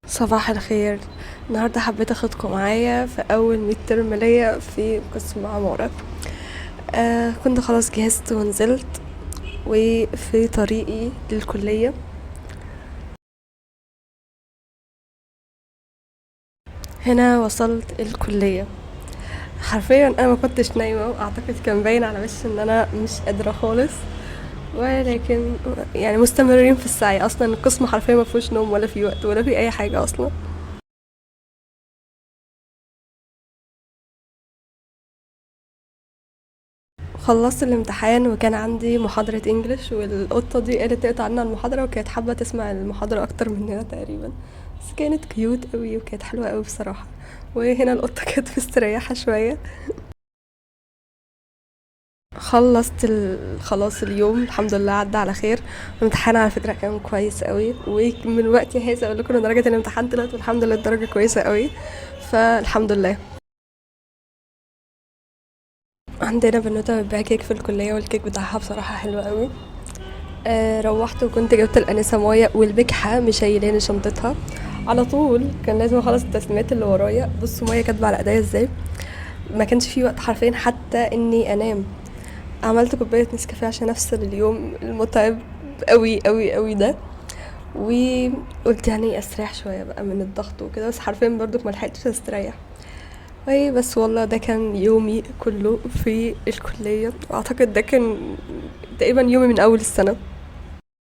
صباح الخير. النهاردة حبيت اخدكم معايا في اول midterm ليا في قسم عمارة. كنت خلاص جهزت ونزلت وفي طريقي للكلية. هنا وصلت الكلية، حرفيا انا ما كنتش نايمة، واعتقد كان باين على وشي ان انا مش قادرة خالص، ولكن مستمرين في السعي. اصلا القسم حرفيا ما فيهوش نوم ولا في وقت ولا في اي حاجة اصلا. خلصت الامتحان وكان عندي محاضرة انجليش، والقطة دي قالت تقطع عنا المحاضرة، وكانت حابة تسمع المحاضرة اكتر مننا تقريبا، بس كانت كيوت قوي وكانت حلوة قوي بصراحة. وهنا القطة كانت مستريحة شوية. خلصت خلاص اليوم الحمد لله عدى على خير. الامتحان على فكرة كان كويس قوي، ومن وقتي هذا اقول لكم ان درجة الامتحان طلعت والحمد لله الدرجة كويسة قوي، فالحمد لله. عندنا بنوتة بتبيع كيك في الكلية، والكيك بتاعها بصراحة حلو قوي. روحت وكنت جبت الأنسة مايا والبكحة مشيلاني شنطتها على طول، كان لازم اخلص التسليمات اللي ورايا. بصوا مايا كاتبة على ايديا ازاي، ما كانش في وقت حرفيا حتى اني انام. عملت كوباية نسكافيه عشان افصل اليوم المتعب قوي قوي قوي ده، وقلت استريح شوية بقى من الضغط وكده، بس حرفيا برضو ما لحقتش استريح. بس والله ده كان يومي كله في الكلية، واعتقد ده كان تقريبا يومي من اول السنة.